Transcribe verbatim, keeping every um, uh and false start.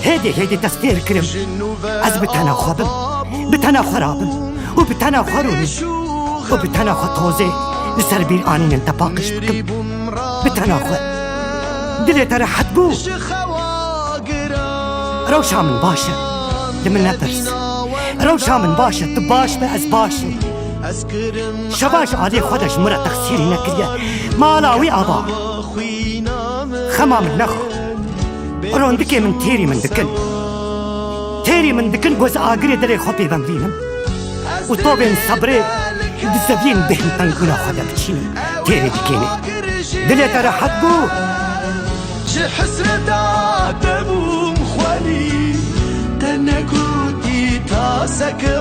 Hêdî hêdî dest fêr kirim. Ez bi tena xwe bim. Bi tena xwe rabim. Û bi tena xwe rûnim. Û bi tena xwe tozê li ser bîr anînin te paqij bikim. Bi tena xwe. Dilê te rehet bû. Rewşa min baş e. Li min nepirs. Rewşa min baş e. Tu baş be, ez baş im. Şeva ji aliyê xwe de ji min re texsîrî nekiriye. Mala wî ava. Xema min nexwe. Rondikê min têrî min dikin. Têrî min dikin ku ez agirê dilê xwe pê bemrînim. Û tovên sebrê dizeviyên bêhn tengûna xwe de biçînim. Têrê dikêne. Dilê te rehet bû. Ji hesreta te bûm xwelî, te negotî taseke